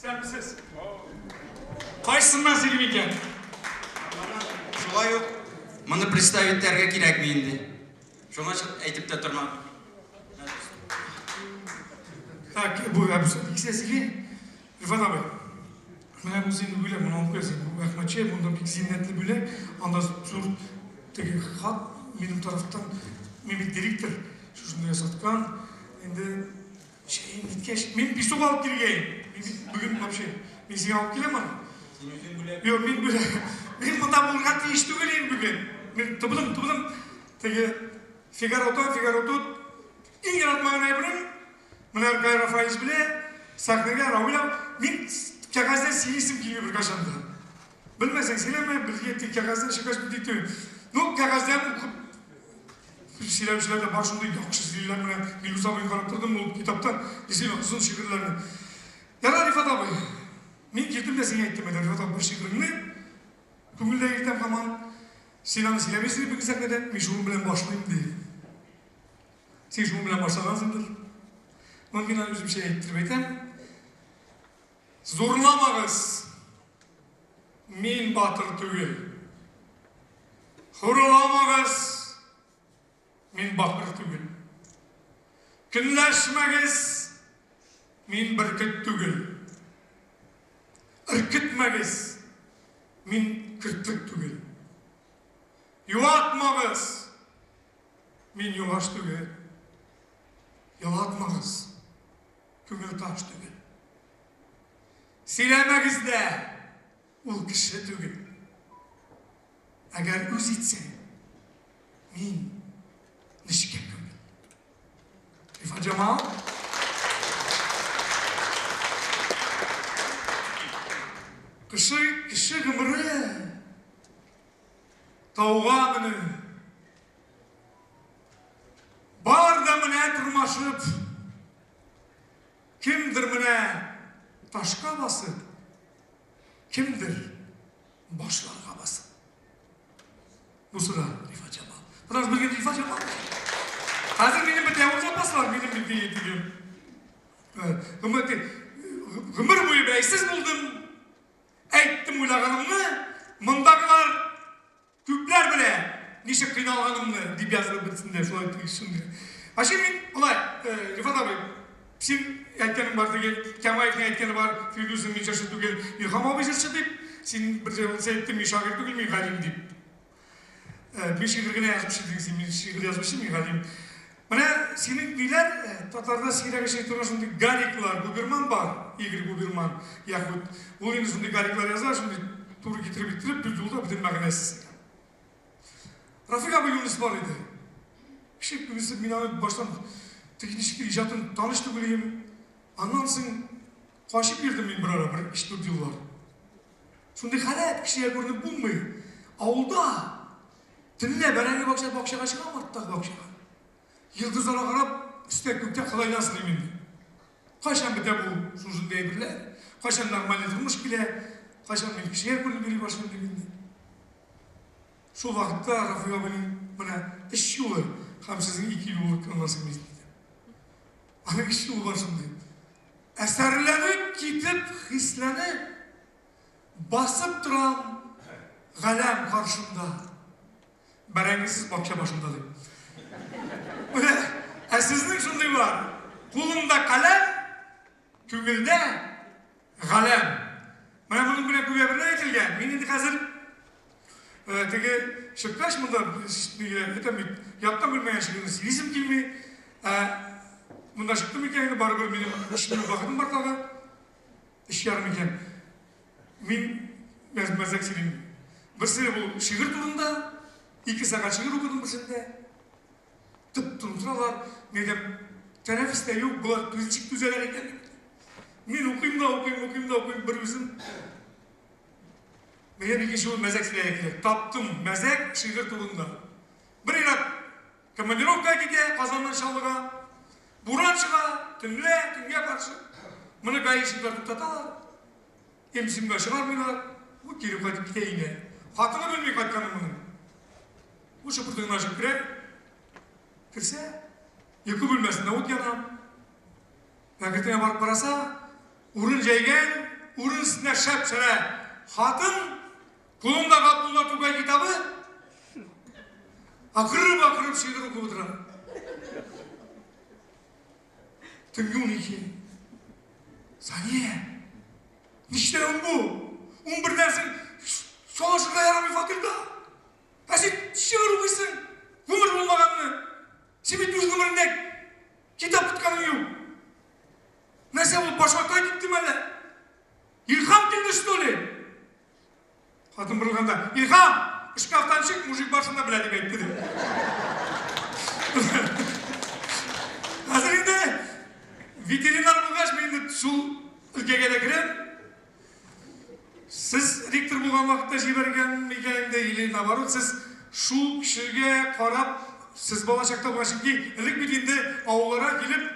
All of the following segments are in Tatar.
Исәнмесез. Кайсыннан сөйлим икән? Шулай ук моны представить итәргә кирәкми инде. Шуңа әйтеп тә тормам. Так, бу икесе сөйли. Рифат абый. Менә бу синең бүләк, моны алып куясың. Бу Әхмәтшәй, монда бик зиннәтле бүләк. Анда зур теге хат минем тарафтан, мин бит директор, шушында ясаткан. Инде чәем киткәч, мин песок алып килгән. Мин бит бүген вообще, мин сиңа алып киләм аны. Син үзең бүләк. Юк, мин бүләк. Мин монда булырга тиеш түгел идем бүген. Мин тубыдым, тубыдым. Теге Фигаро там, Фигаро тут. Иң яратмаган әйберем, менә Ркай Рафаэльч белә, сәхнәгә Равил абый, мин кәгазьдән сөйлисем килми беркайчан да. Белмәсәң сөйләмә, белгән тик кәгазьдән чыккач бит түгел. Ну, кәгазьдән укып сөйләүчеләр дә бар, шундый яхшы сөйлиләр. Менә Илдус абыйны карап тордым, ул китаптан действительно озын шигырьләрне. Ярар, Рифат абый, мин килдем дә сиңа әйттем, әйдә, Рифат абый, бер шигыреңне күңелдә йөртәм һаман. Син аны сөйләмисең бүген сәхнәдән, мин шуның белән башлыйм, ди. Син шуның белән башлагансыңдыр. Моны мин аны үземчә әйттереп әйтәм. Зурламагыз! Мин батыр түгел. Хурламагыз! Мин бакыр түгел. Көнләшмәгез! Мин бөркет түгел. Өркетмәгез! Мин көртлек түгел. Юатмагыз! Мин юаш түгел. Елатмагыз! Күңел таш түгел. Сөйләмәгез дә, ул кеше түгел. Әгәр үз итсәң, мин нечкә күңел. Рифат Җамал. Кеше, кеше гомере тауга менү. Бар да менә тырмашып, кемдер менә ташка басып, кемдер башларга басып. Бусы да Рифат Җамал. Потому что белгән Рифат Җамал. Хәзер минем бит явыз запаслар, минем бит теге гомер буе бәйсез булдым. Әйттем уйлаганымны, мондагылар күпләр белә, ничек кыйналганымны, дип язылып бетсен дә, шулай шундый. Вообще мин болай, Рифат абый, син әйткәнең бар теге, Тямаевның әйткәне бар, Фирдүснең мин җырчы түгел, Илһам абый җырчы дип, син бер җырчы әйттең, мин шагыйрь түгел, мин галим дип. Мин шигырь генә язучы дидең син, мин шигырь язучы, мин галим. Менә синең ниләр, татарда сирәк очрый торган шундый гариклар, Губерман бар, Игорь Губерман, яһүд. Ул инде шундый гариклар яза, шундый туры китереп иттереп, бер юлда бөтен мәгънәсез. Рафик абый Юныс бар иде. Кеше күбесе мин аны баштан теге ничектер иҗатын таныш түгел идем. Аннан соң качып йөрдем мин бер ара, бер өч-дүрт еллар. Шундый халәт, кешегә күренеп булмый. Авылда төнлә бәрәңге бакча бакчага чыгам, арттагы бакчага. Йолдызларга карап, өстә күктә Ходайдан сорыйм инде. Кайчан бетә бу шушындый әйберләр? Кайчан нормальный тормыш килә? Кайчан мин кешегә күренеп йөри башлыйм дип инде. Шул вакытта Рафик абыйның менә өч юлы һәм сезнең ике юллык аңларсың мин диде. Аның өч юлы бар шундый. Әсәрләнеп китеп, хисләнеп, басып торам галәм каршында. Бәрәңгесез бакча башында дип. Менә, ә сезнең шундый бар. Кулыңда каләм, күңелдә галәм. Менә моның белән күп әйберләр әйтелгән. Мин инде хәзер теге чыккач монда әйтәм бит, яттан белмәгән шигырьне сөйлисем килми. Ә монда чыктым икән инде, барыбер минем өч минут вакытым бар тагы. Өч ярым икән. Мин мәзәк сөйлим. Берсе бу шигырь турында, ике сәгать шигырь укыдым берсендә. Тып-тын утыралар. Мин әйтәм, тәнәфес тә юк, болар ничек түзәләр икән дип. Мин укыйм да укыйм, укыйм да укыйм, бер үзем. Минем икенче юлы мәзәк сөйләргә кирәк. Таптым мәзәк шигырь турында. Бер ир-ат командировкага китә Казаннан Чаллыга. Буран чыга, төнлә, төнгә каршы. Моны гаишниклар туктаталар. МСМга чыгармыйлар. Бу кире кайтып китә өенә. Хатыны белми кайтканын моның. Бу шыпыртыгын ачып керә. Керсә, йокы бүлмәсендә ут яна. Әкертенә барып караса, урын җәйгән. урын өстендә шәп-шәрә хатын, кулында Габдулла Тукай китабы, акырып-акырып шигырь укып утыра. Төнге 12. Сания, нишләвең бу? 11-дән соң шалашырга ярамый фатирда. Ә син шигырь укыйсың, гомер булмаганны. Син бит үз гомереңдә китап тотканың юк. Нәрсә ул, башка тай киттеме әллә? Илһам килде, что ли? Хатын борылганда, Илһам, шкафтан чык, мужик бар шунда белә, дип әйтте. Хәзер инде ветеринар булгач, мин инде шул өлкәгә дә керәм. Сез ректор булган вакытта җибәргән микән инде, или наоборот, сез шул кешегә карап, сез балачакта булган, чөнки элек бит инде авылларга килеп,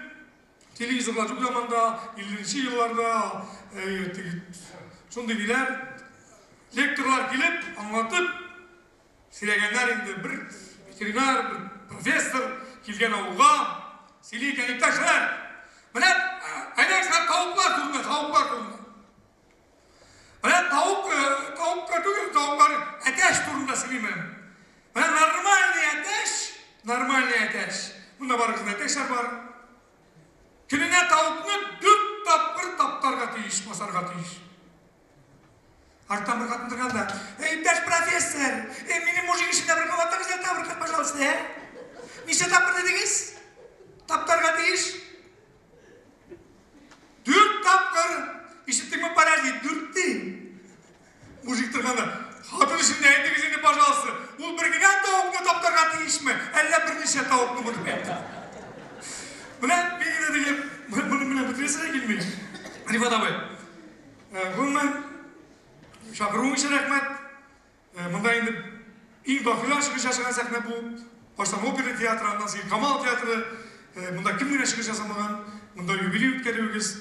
телевизорлар юк заманда, 50 нче елларда, теге шундый ниләр, лекторлар килеп, аңлатып, сөйләгәннәр инде, бер ветеринар, бер профессор килгән авылга, сөйли икән, иптәшләр, менә әйдәгез хәзер тавыклар турында, тавыклар турында. Менә тавык, тавыкка түгел, тавыклар әтәч турында сөйлимен. Менә нормальный әтәч, нормальный әтәч. Монда барыгызда әтәчләр бар. Көненә тавыкны дүрт тапкыр таптарга тиеш, басарга тиеш. Арттан бер хатын торган да, Эй, иптәш профессор, эй, минем мужик эшендә бер кабатлагыз әле тагы бер кат, пожалуйста, ә? Ничә тапкыр дидегез? Таптарга тиеш? Дүрт тапкыр! Ишеттеңме, паразит, дүрт ди. Мужик торганда, хатын өчен дә әйтегез инде, пожалуйста. Ул бер генә тавыкны таптарга тиешме, әллә берничә тавыкнымы дип әйтте. Менә мин инде теге, моны менә бетерәсе дә килми. Рифат абый, гомумән, чакыруың өчен рәхмәт. Монда инде иң даһилар чыгыш ясаган сәхнә бу. Баштан опера театры, аннан соң Камал театры. Монда кем генә чыгыш ясамаган, монда юбилей үткәрүегез.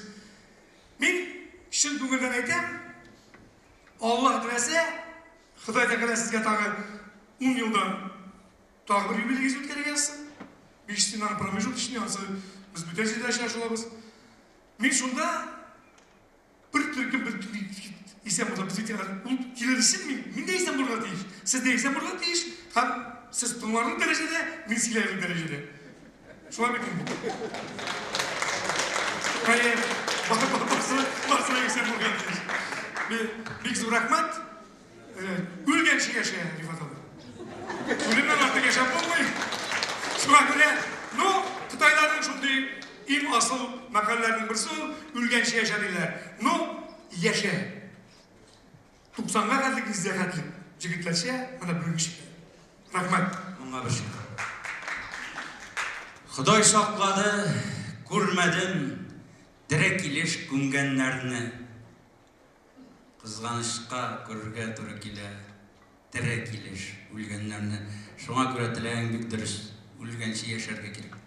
Мин чын күңелдән әйтәм, Аллаһ теләсә, Ходай Тәгалә сезгә тагы 10 елдан тагы бер юбилеегез үткәрергә язсын. 5 елдан промежуточный, анысы без бүтән җирдә очраша алабыз. Мин шунда Бер төркем бер исән булса, без бит ул килер өчен мин, мин дә исән булырга тиеш. Сез дә исән булырга тиеш һәм сез тыңларлык дәрәҗәдә, мин сөйләрлек дәрәҗәдә. Шулай бит инде. Әйе, барысы, барысы да исән булырга тиеш. Бик зур рәхмәт. Үлгәнче яшә, Рифат абый. Үлемнән артык яшәп булмый. Шуңа күрә, ну, кытайларның шундый иң асыл мәкальләренең берсе ул, үлгәнче яшә диләр. Ну, яшә. 90-га хәтлек, 100-гә хәтлек җегетләрчә, менә бүгенге шикелле. Рәхмәт. Моңа бер шик. Ходай саклады, күрмәдем тере килеш күмгәннәрне. Кызганычка, күрергә туры килә тере килеш үлгәннәрне. Шуңа күрә теләгең бик дөрес, үлгәнче яшәргә кирәк.